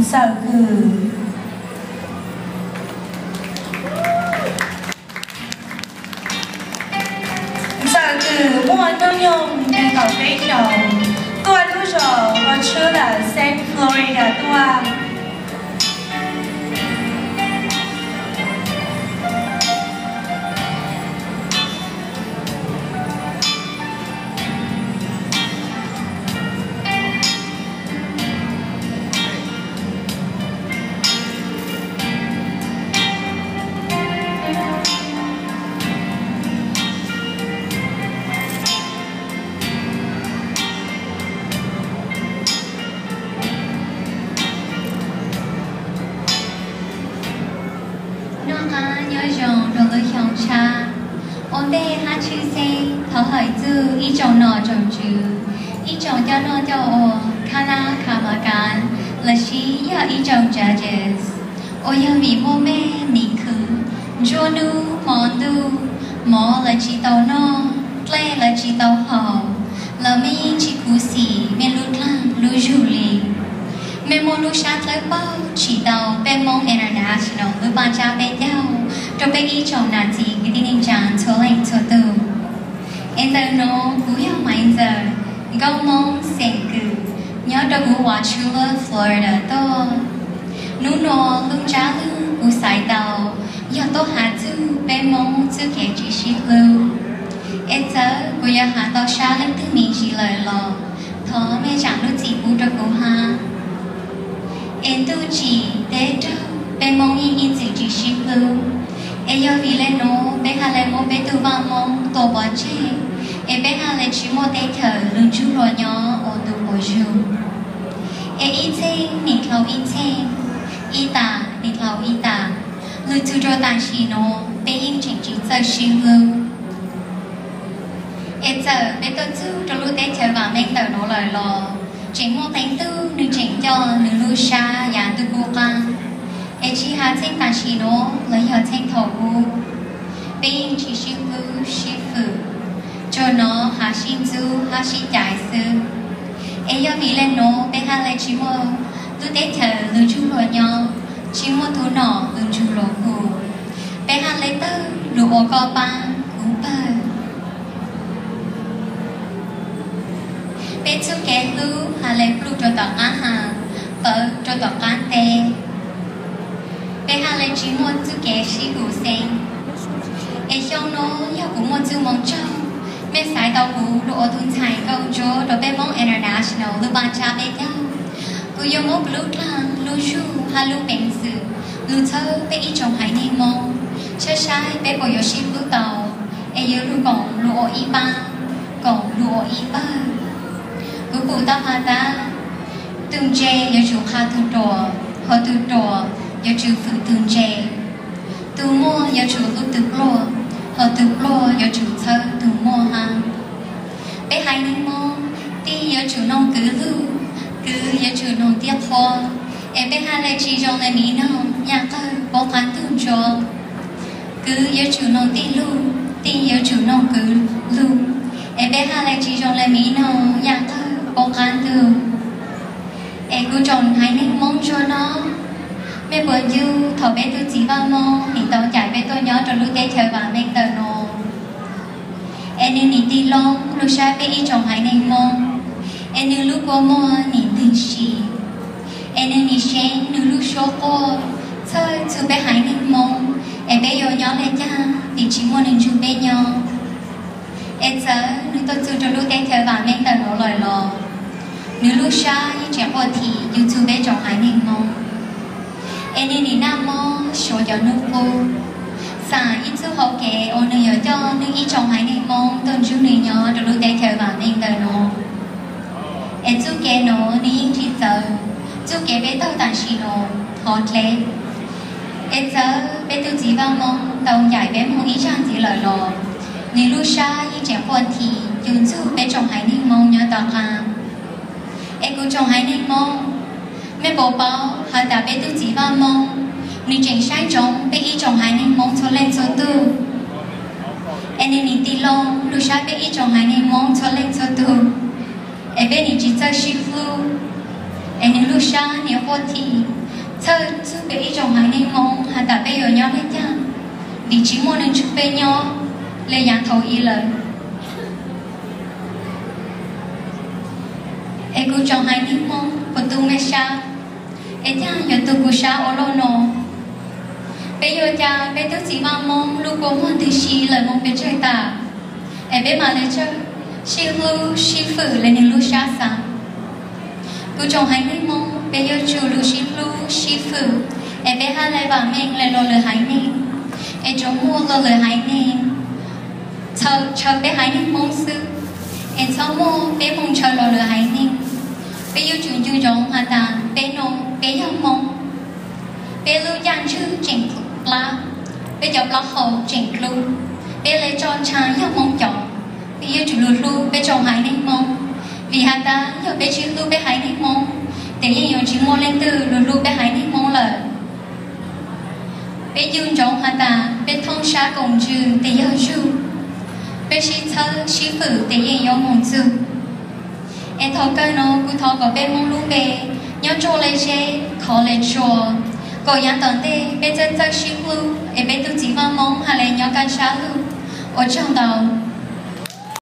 Ntxawm Kws. Ntxawm Kws muaj hnub nyoog nees nkaum peb xyoos, tuaj lub zos ua tshwb lawm Saint Florida tuaj. Noj qab nyob zoo rau lub xyoo tshab. Ua ntej hab tshwj xeeb thov hawm txug ib tsoom nom tsoom tswv, ib tsoom coj noj coj ua, khab nab khab mas kav, los sis yog ib tsoom judges, uas yog vim muaj mej nim khwv, nruab nub hmo ntuj, mov lawv tsi tau noj, dlej lawv tsi tau haus, los mej yeej tsi khuv xim mej lub dlaag lub zug li. Mej muaj lub sab dlawb paug tsim tau peb Moob International lub paj tsab peb caug rau peb ib tsoom nam txiv kwv tij neej tsaa txhua leej txhua tug. Es ntawm nuav kuv yog Maiv Ntxawm, nkauj Moob xeem Kws, nyob rau huv Wauchula, Florida tuaj. Nub nuav lub ntsab lug kuv xaiv tau yog tuaj has txug peb Moob txuj kev tsi sib hlub. Es txawm kuv yuav has tau sab leej twg me ntsis lawm los thov mej zaam lub txim pub rau kuv hab. Es ntuj tsim teb raug, peb Moob yeej ib txwm tsi sib hlub. Es yog vim le nuav peb ha le muab peb tug vaaj Moob tua pov tseg, es peb ha le tsi muaj teb chaws lug ntsug luas nyob ua ntu quas zug. Es ib txheej nim dlhau ib txheej, ib tas nim dlhau ib tas, lug txug rua tam sim nuav peb yeej tseem tsi txawj sib hlub. Es txawm peb tuaj txug rua lub teb chaws vaam meej ntawm nuav lawm los tseem muaj qee tug nwg tseem coj nwg lub sab yaav ntuj kub qaab. Es tsi has txheej tam sim nuav los yog txheej thaum ub, peb yeej tsi sib hlub sib fwm, tsuas nov has sib ntxub hab sib cais xwb. Es yog vim le nuav peb ha le tsi muaj lub teb chaws lug ntsug luas nyob, tsi muaj tug nom lug ntsug luas hu. Peb ha le tawg lug ua koj paab kuv pawg. Peb txuj kev hlub ha le pluj rua tom qaab has, pawv rua tom qaab teb. Peb ha le tsi muaj txuj kev sib khuv xeeb. Es xyoo nuav yog kuv muaj txuj moo tsaug, mej xaiv tau kuv lug ua tug ntxhais nkauj ntsuab rua peb Moob International lub paj tsab peb caug. Kuv yuav muab kuv lub dlaag lub zug hab lub peev xwm lug txhawb peb ib tsoom haiv neeg Moob, saib saib peb puas yuav sib hlub tau, es yuav lug koom lug ua ib paab, koom lug ua ib pawg. Kuv pum tau has tas, tug ntse yuav tsum qha tug ruam, hos tug ruam yuav tsum fwm tug ntse. Tug muaj yuav tsum hlub tug pluag, hos tug pluag yuav tsum txhawb tug muaj hab. Peb haiv neeg Moob, tij yuav tsum noog kwv lug, kwv yuav tsum noog tij qhua, es peb ha le tsi zoo le miv noog nyaj qawg poob qaab tug ntsuab. Kwv yuav tsum noog tij lug, tij yuav tsum noog kwv lug, es peb ha le tsi zoo le miv noog nyaj qawg poob qaab tug. Es kuv tsoom haiv neeg Moob ntsuag no, mej puas ncu thaum peb tug txiv vaaj Moob nim tau ncaim peb tuaj nyob rua lub teb chaws vaam meej ntawm nuav? Es nwg nim tig loo lug saib peb ib tsoom haiv neeg Moob, es nwg lub kua muag nim ntwg si, es nwg nim seev nwg lub suab quaj txhawj txug peb haiv neeg Moob, es peb yuav nyob le caag vim tsi muaj nwg nrug peb nyob. Es txawm nwg tuaj txug rua lub teb chaws vaam meej ntawm nuav lawm los, nwg lub sab yeej tseem quaj thim yug txug peb tsoom haiv neeg Moob. Es nwg nim naj mob suav cov nub qub, xam ib txuj hauv kev uas nwg yuav coj nwg ib tsoom haiv neeg Moob tuaj nrug nwg nyob rua lub teb chaws vaam meej ntawm nuav. Es txuj kev nuav nwg yeej tsi txawv txuj kev peb taug tam sim nuav hov dleb. Es txawm peb tug txiv vaaj Moob tau ncaim peb moog ib zaag ntxiv lawm los, nwg lub sab yeej tseem quaj thim yug txug peb tsoom haiv neeg Moob nyob tom qab. Es kuv tsoom haiv neeg Moob, mej puas paub has tas peb tug txiv vaaj Moob, nwg tseem saib ntsoov peb ib tsoom haiv neeg Moob txhua leej txhua tug. Es nwg nim tig loo lug saib peb ib tsoom haiv neeg Moob txhua leej txhua tug, es peb nim tsi txawj sib hlub. Es nws lub sab niam quaj thim, txhawj txog peb ib tsoom haiv neeg Hmoob has tas peb yuav nyob li cas, vim tsis muaj neeg nrog peb nyob li yav thaum ub lawm. Es kuv tsoom haiv neeg Hmoob puas tu me sab, es cas yuav tu kuv sab ua luaj no? Peb yuav ua cas peb tug txiv Vaj Hmoob lub kua muag ntws si lawm mus pes tsawg tas, es peb mam li txawj sib hlub sib fwm li nws lub sab xav? Kuv tsoom haiv neeg Hmoob, peb yuav tsum lug sib hlub sib fwm, es peb haj li vam meej li luag lwm haiv neeg, es tsuas muaj luag lwm haiv neeg ntshaw peb haiv neeg Hmoob xwb, es txhob muab peb mus ntshaw luag lwm haiv neeg. Peb yuav tsum nco ntsoov has tas peb no, peb yog Hmoob, peb lub caj ntswg tseem plab, peb cov plaub hau tseem dlub, peb li tso ntshai yog Hmoob cov. Peb yuav tsum lug hlub peb tsoom haiv neeg Hmoob, vim has tas yog peb tsis hlub peb haiv neeg Hmoob, ces yeej yuav tsis muaj leej twg lug hlub peb haiv neeg Hmoob lawm. Peb nco ntsoov has tas peb thooj sab koom ntsws tes yog zug, peb sib txhawb sib fwm tes yeej yuav moog txug. Es thaum kawg no kuv thov kom peb Hmoob lub npe nyob ruaj li zeb, khov li tsua, kom yav tom ntej peb txawj txawj sib hlub, es peb tug txiv Vaj Hmoob haj li nyob kaj sab lug. Ua tsaug ntau.